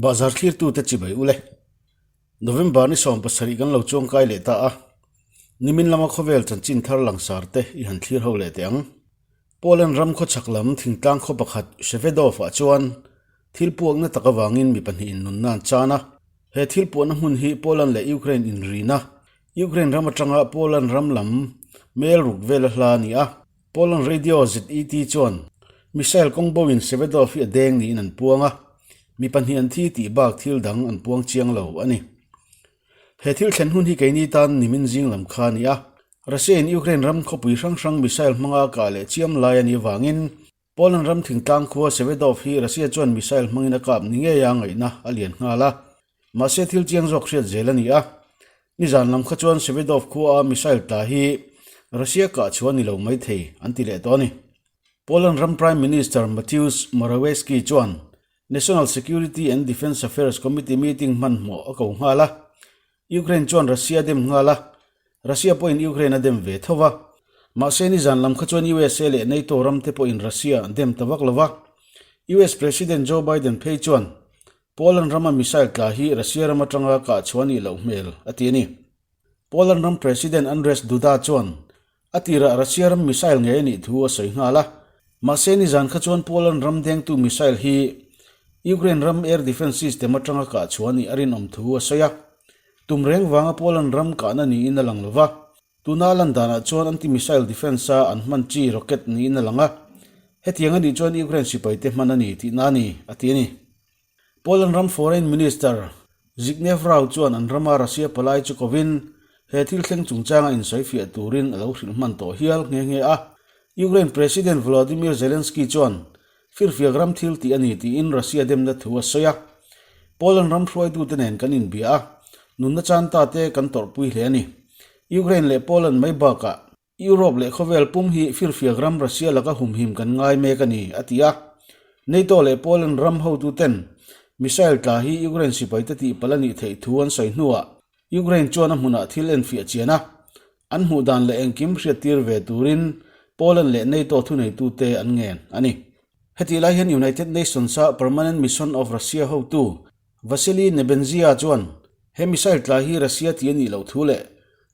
Bahzar thlirtute chibai ule. November ni 17 kan lo chuangkai leh ta a. Nimin lama khawvel chanchin thar langsar te i han thlir ho leh teh ang. Poland ram khawchhak lam thingtlang khaw pakhat Shevedov ah chuan thil puakna tak avangin mi pahnihin nunna an chan a. He thil puahna hmun hi Poland leh Ukraine inrina, Ukraine ram atanga Poland ram lam mel ruk vela hla a ni a. Poland Radio ZET chuan missile kawng bo in Shevedov hi a deng niin an puang a, mi pahnih an thi tih bak thil dang an puang chiang lo a ni. He thil thlen hun hi keini tan nimin zing lam kha a ni a, Russia in Ukraine ram khawpui hrang hrang missile hmanga kah leh chiam lai a nih avangin Poland ram thingtlang khua Shevedov hi Russia chuan missile hmangin a kap ni ngei a ngaihna a lian nghal a, mahse thil chiang zawk hriat zel a ni a. Nizan lam kha chuan Shevedov khua a missile tla hi Russia kah chhuah a ni lo maithei an ti leh tawh a ni. Poland ram Prime Minister Mateusz Morawiecki chuan National Security and Defence Affairs Committee meeting hmanhmawh a ko nghal a. Ukraine chuan Russia a dem nghal a, Russia pawhin Ukraine a dem ve tho va. Mahse nizan lam kha chuan USA leh NATO ram te pawhin Russia an dem ta vak lo va. US President Joe Biden phei chuan Poland rama missile tla hi Russia ram atanga kah chhuah nih loh hmel a ti a ni. Poland ram President Andrzej Duda chuan a tirah Russia ram missile ngei a nih thu a sawi nghal a. Mahse nizan kha chuan Poland ram dengtu missile hi Ukraine ram air defence system atanga kah chhuah nih a rinawm thu a sawi a. Tum reng vanga Poland ram kahna niin a lang lo va. Tuna a lan danah chuan anti-missile defence-a an hman chi rocket niin a lang a. Hetiang a nih chuan Ukraine sipaite hman a ni tihna a ni, a ti a ni. Poland ram Foreign Minister Zbigniew Rau chuan an rama Russia palai chu kovin he thil thleng chungchanga insawifiah turin a lo hrilh hman tawh hial nghe nghe a. Ukraine President Volodymyr Zelensky chuan firfiak ram thil tih a ni tiin Russia demna thu a sawi a. Poland ram hruaitute nen kan inbia a, nunna chan ta te kan tawrhpui hle a ni. Ukraine leh Poland mai bakah Europe leh khawvel pum hi firfiak ram Russia laka humhim kan ngai mek a ni, a ti a. NATO leh Poland ram hotuten missile tla hi Ukraine sipaite tihpalh a nih theih thu an sawi hnuah Ukraine chuan a hmunah thil enfiah chian a, an hmuh dan leh engkim hriattir ve turin Poland leh NATO thuneitute an ngen a ni. Hetih lai hian United Nations-a Permanent Mission of Russia hotu Vasily Nebenzia chuan he missile tla hi Russia tih a nih loh thu leh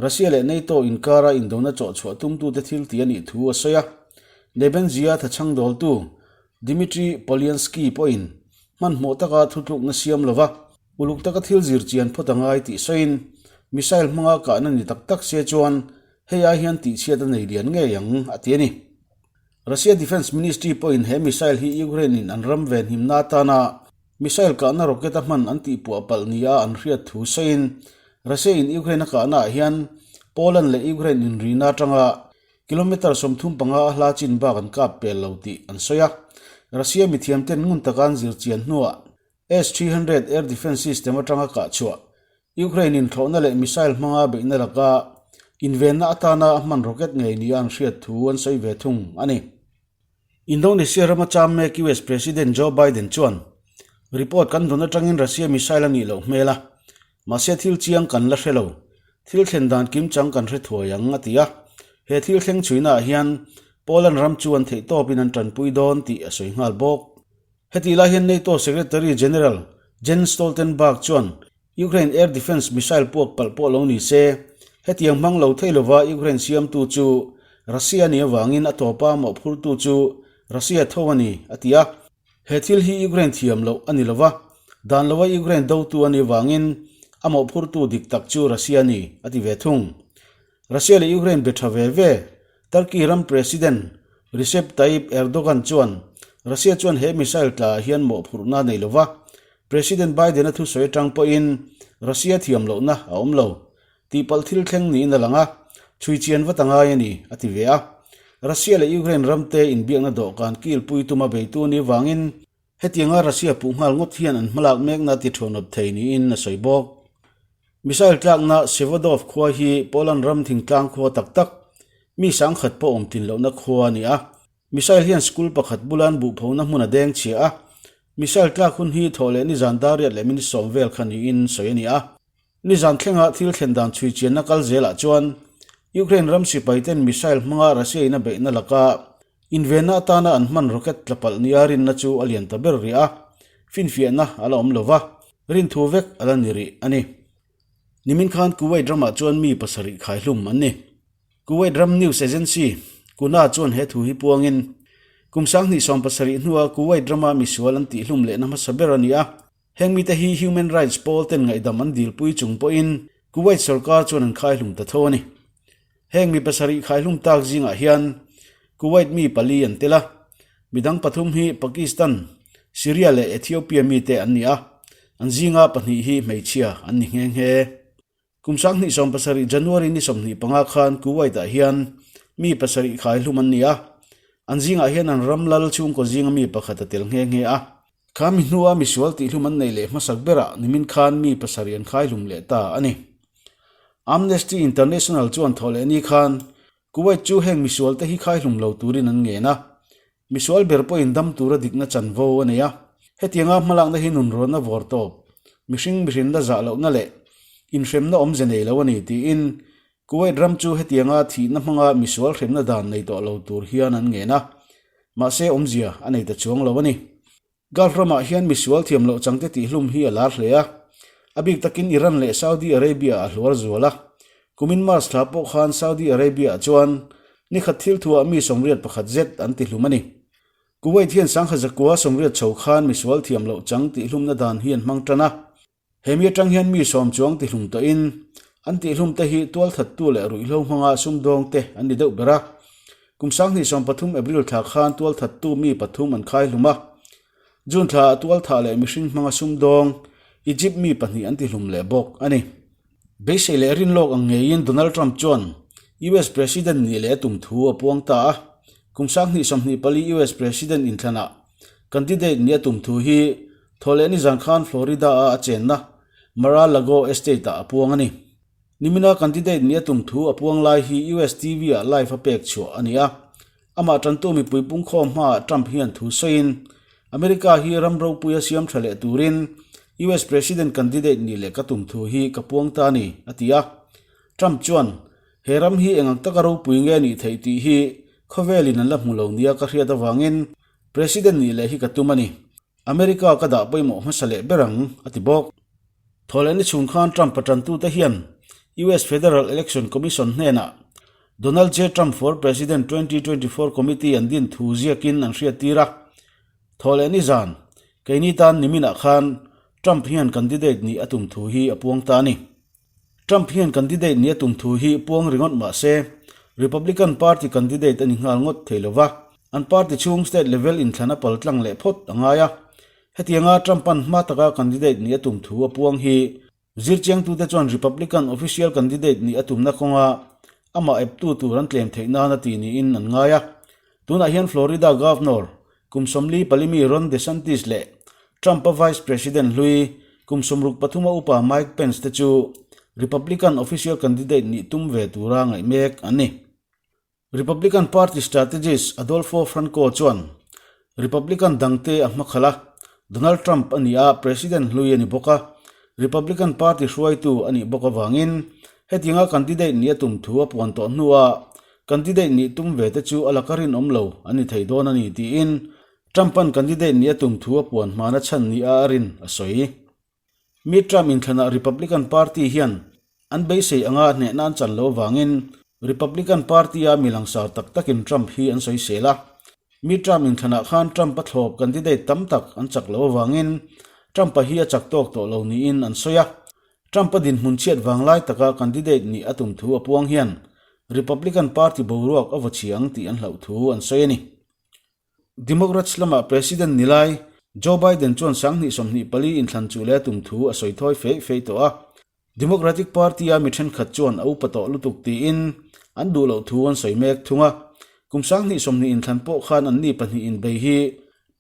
Russia leh NATO inkara indona chawhchhuah tumtute thil tih a nih thu a sawi a. Nebenzia thachhang dawltu Dmitry Polyanskiy pawhin hmanhmawh taka thutlukna siam lova uluk taka thil zir chian phawt a ngai tih sawiin, missile hmanga kahna ni tak tak se chuan hei ai hian tihchhiat a nei lian ngei ang, a ti a ni. Russia Defence Ministry pawhin he missile hi Ukraine-in an ram venhimna atana Missile kahna rocket a hman an tihpuah palh nia an hriat thu sawiin Russia-in Ukraine a kahnaah hian Poland leh Ukraine inrina atanga kilometre 35 a hla chin bak an kap pel lo tih an sawi a. Russia mithiamten ngun taka an zir chian hnuah S-300 air defence system atanga kah chhuah Ukraine inthlawhna leh missile hmanga beihna laka invenna atana a hman rocket ngei nia an hriat thu an sawi ve thung a ni. Indonesia rama cham mek US President Joe Biden chuan, Report kan dawn atangin Russia missile a nih loh hmel a, mahse thil chiang kan la hre lo. Thil thlen dan kim chang kan hre thuai ang, a ti a. He thil thleng chhuinaah hian Poland ram chu an theihtawpin an tanpui dawn tih a sawi nghal bawk. Hetih lai hian NATO Secretary General Jens Stoltenberg chuan Ukraine air defence missile puak palh pawh lo ni se, hetiang hmang lo thei lova Ukraine siamtu chu Russia nih avangin a tawpa mawhphurtu chu Russia tho a ni, a ti a. He thil hi Ukraine thiam loh a ni lova, dan lova Ukraine dotu a nih avangin a mawhphurtu dik tak chu Russia a ni, a ti ve thung. Russia leh Ukraine be tha ve ve, Turkey ram President Recep Tayyip Erdogan chuan Russia chuan he missile tla ah hian mawhphurhna a nei lova, President Biden-a thusawi atang pawhin Russia thiam lohna a awm lo. Tihpalh thil thleng niin a lang a, chhui chian vat a ngai a ni, a ti ve a. Russia leh Ukraine ramte inbiakna dawhkan kilpui tuma beitu ni vangin Hetianga Russia puh nghal ngawt hian an hmalak mekna ti thuanawp thei niin a sawi bawk. Missile tlakna Sevodov khua hi Poland ram thingtlang khua tak tak, mi sangkhat pawh awm tlin lohna khua a ni a. Missile hian school pakhat bula an buhphona hmun a deng chhia a. Missile tlak hun hi thawh leh nizan dar riat leh minute 10 vel kha niin sawi a ni a. Nizan thlenga thil thlen dan chhui chianna kal zelah chuan Ukraine ram sipaiten missile hmanga Russia in a beihna laka Invenna atana an hman rocket tla palh nia rinna chu a lian ta ber rih a, finfiahna a la awm lo va. Rinthu vek a la ni rih a ni. Nimin khan Kuwait ramah chuan mi pasarih khaihlum an ni. Kuwait ram news agency, KUNA chuan he thu hi puangin, kum 2070 hnua Kuwait rama misual an tihhlum lehna hmasa ber a ni a. Heng mite hi human rights pawl ten ngaihdam an dilpui chung pawhin Kuwait sorkar chuan an khaihlum ta tho a ni. Heng mi pasarih khaihlum tak zingah hian Kuwait mi pali an tel a, midang pathum hi Pakistan, Syria leh Ethiopia mite an ni a, an zinga pahnih hi hmeichhia an ni nghe nghe. Kum 2017 January ni 25 khan Kuwait-ah hian mi pasarih khaihlum an ni a, an zingah hian an ram lal chhungkaw zinga mi pakhat a tel nghe nghe a. Kha mi hnua misual tihhlum an neih leh hmasak berah nimin khan mi pasarih an khaihlum leh ta a ni. Amnesty International chuan thawh leh ni khan Kuwait chu heng misual te hi khaihlum lo turin an ngen a, misual ber pawhin dam tura dikna chanvo a nei a. Hetianga hmalakna hi nunrawnna vawr tawp, mihring mihrinna zah lohna leh inhremna awmze nei lo a ni tiin Kuwait ram chu hetianga thihna hmanga misual hremna dan nei tawh lo tur hian an ngen a, mahse awmzia a nei ta chuang lo a ni. Gulf ramah hian misual thiam loh changte tihhlum hi a lar hle a, a bik takin Iran leh Saudi Arabia a hluar zual a. Kumin March thla pawh khan Saudi Arabia-ah chuan nikhat thil thuah mi 81 zet an tihlum a ni. Kuwait hian sangha zakua 80 chho khan misual thiam loh chang tihhlumna dan hi an hmang tan a. Hemi atang hian mi sawm chuang tihlum tawhin an tihlum te hi tualthattu leh ruihhlo hmanga sumdawng te an ni deuh ber a. Kum 2013 April thla khan tualthattu mi pathum an khaihlum a. June thla ah tualthah leh mihring hmanga sumdawng Egypt mi pahnih an tihlum leh bawk a ni. Beisei leh rinlawk ang ngeiin Donald Trump chuan US President nih leh a tum thu a puang ta a. Kum 2024 US President inthlanah candidate nih a tum thu hi Thawhleh nizan khan Florida-a a chenna Mar-a-Lago Estate-ah a puang a ni. Nimina candidate nih a tum thu a puang lai hi US TV-ah live a pek chhuah a ni a. Amah tantu mipui pungkhawm hmaah Trump hian thu sawiin, America hi ram ropuia siam tha leh turin US President candidate nih leh ka tum thu hi ka puang ta a ni, a ti a. Trump chuan, He ram hi eng ang taka ropui nge nih theih tih hi khawvelin an la hmu lo nia ka hriat avangin President nih leh hi ka tum a ni. America ka dah pawimawh hmasa leh ber ang, a ti bawk. Thawhlehni chhung khan Trump patantute hian US Federal Election Commission hnenah Donald J. Trump for President 2024 Committee an din thu ziakin an hriattir a. Thawhlehni zan, keini tan niminah khan Trump hian candidate nih a tum thu hi a puang ta a ni. Trump hian candidate nih a tum thu hi puang ringawt mah se, Republican Party candidate a ni nghal ngawt thei lo va, an party chhung state level inthlan a pal tlang leh phawt a ngai a. Hetianga Trump-a'n hma taka candidate nih a tum thu a puang hi zirchiangtute chuan Republican official candidate nih a tumna kawnga amah eptu tur an tlem theih nan a ti niin an ngai a. Tunah hian Florida Governor Kum 44 mi Ron DeSantis leh Trump-a Vice President hlui kum 63 a upa Mike Pence te chu Republican official candidate nih tum ve tura ngaih mek an ni. Republican Party strategist Adolfo Franco chuan Republican dangte a hmakhalh a, Donald Trump a ni a, President hlui a ni bawk a, Republican Party hruaitu a nih bawk avangin hetianga candidate nih a tum thu a puan tawh hnuah Candidate nih tum ve te chu a laka rinawm lo an ni thei dawn a ni tiin Trump-a'n candidate nih a tum thu a puan hmana chhan ni a a rin a sawi. Midterm inthlanah Republican Party hian an beisei anga hnehna an chan loh avangin Republican Party-a mi langsar tak takin Trump hi an sawisel a. Midterm inthlanah khan Trump-a thlawp candidate tam tak an chak loh avangin Trump-a hi a chak tawk tawh lo niin an sawi a. Trump-a dinhmun chhiat vanglai taka candidate nih a tum thu a puang hian Republican Party boruak a vaw chhi ang tih an hlauh thu an sawi a ni. Democrats lamah President ni lai Joe Biden chuan 2024 inthlan chu leh a tum thu a sawi thawi feih feih tawh a. Democratic Party-a mi thenkhat chuan a upa tawh lutuk tiin an duh loh thu an sawi mek thung a. Kum 2020 inthlan pawh khan anni pahnih inbei hi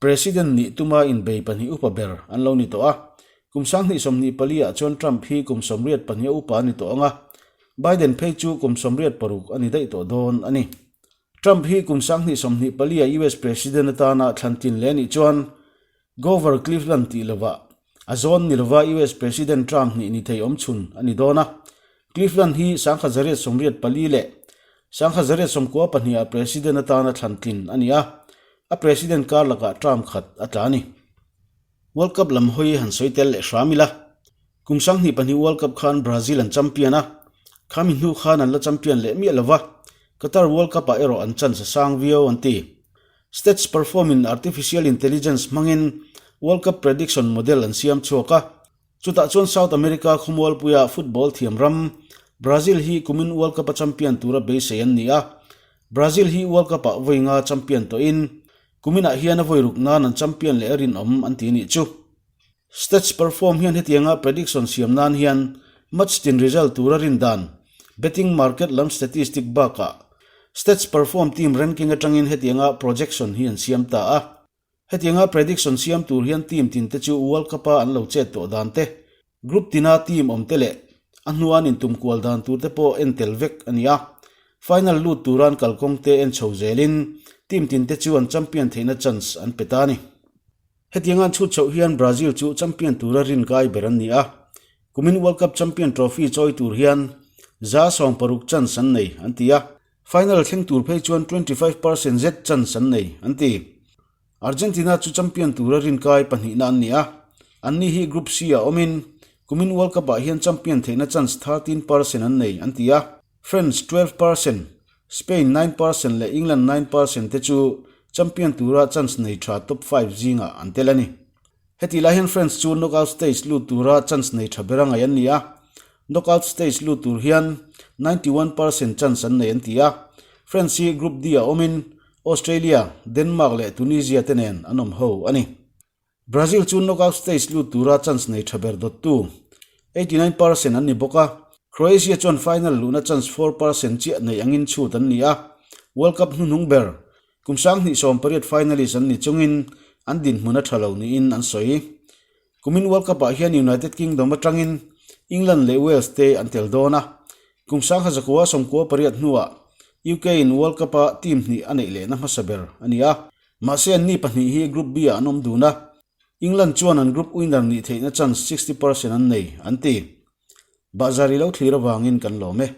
President nih tuma inbei pahnih upa ber an lo ni tawh a. Kum 2024 ah chuan Trump hi kum 82 a upa a ni tawh ang a, Biden phei chu kum 86 a ni daih tawh dawn a ni. Trump hi kum 2024 a US President atana thlan tlin leh nih chuan Grover Cleveland tih lovah a zawn ni lova US President Trump nih ni thei awm chhun a ni dawn a. Cleveland hi 1984 leh 1992 ah President atana thlan tlin a ni a, a President kar lakah term khat a tla a ni. World Cup lam hawi han sawi tel leh hram ila. Kum 2002 World Cup khan Brazil an champion a, khami hnu khan an la champion leh miah lova, Qatar World Cup ah erawh an chance a sang viau an ti. Stats perform in artificial intelligence hmangin World Cup prediction model an siam chhuak a, chutah chuan South America khawmualpuia football thiam ram Brazil hi kumin World Cup a champion tura beisei an ni a, Brazil hi World Cup ah vawi nga champion tawhin kuminah hian a vawi ruk nan an champion leh a rinawm an ti nih chu. Stats perform hian hetianga prediction siam nan hian match tin result tura rin dan, betting market lam statistic bakah stats perform team ranking atangin hetianga projection hi an siam ta a. Hetianga prediction siam tur hian team tin te chu World Cup a an lo chet tawh dan te, group tina team awm te leh a hnua an intum kual dan tur te pawh en tel vek a ni a. Final lut tura an kalkawng te en chho zelin team tin te chu an champion theihna chance an pe ta a ni. Hetiang an chhut chhoh hian Brazil chu champion tura rin kai ber an ni a, kumin World Cup champion trophy chawi tur hian 60% chance an nei an ti a, final thleng tur phei chuan 25% zet chance an nei an ti. Argentina chu champion tura rin kai pahnihna an ni a, anni hi Group C ah awmin kumin World Cup ah hian champion theihna chance 13% an nei an ti a, France 12%, Spain 9% leh England 9% te chu champion tura chance nei tha top 5 zingah an tel a ni. Hetih lai hian France chu knockout stage lut tura chance nei tha ber a ngaih an ni a, knockout stage lut tur hian 91% chance an nei an ti a. France hi Group D ah awmin Australia, Denmark leh Tunisia te nen an awm ho a ni. Brazil chu knockout stage lut tura chance nei tha ber dawttu 89% an ni bawk a, Croatia chuan final luhna chance 4% chiah nei angin chhut an ni a, World Cup hnuhnung ber kum 2018 finalist an ni chungin an dinhmun a tha lo niin an sawi. Kumin World Cup ah hian United Kingdom atangin England leh Wales te an tel dawn a, kum 1998 hnuah UK in World Cup a team hnih a neih lehna hmasa ber a ni a. Mahse anni pahnih hi Group B ah an awm dun a, England chuan an group winner nih theihna chance 60% an nei, an ti. Bahzar i lo thlir avangin kan lawm e.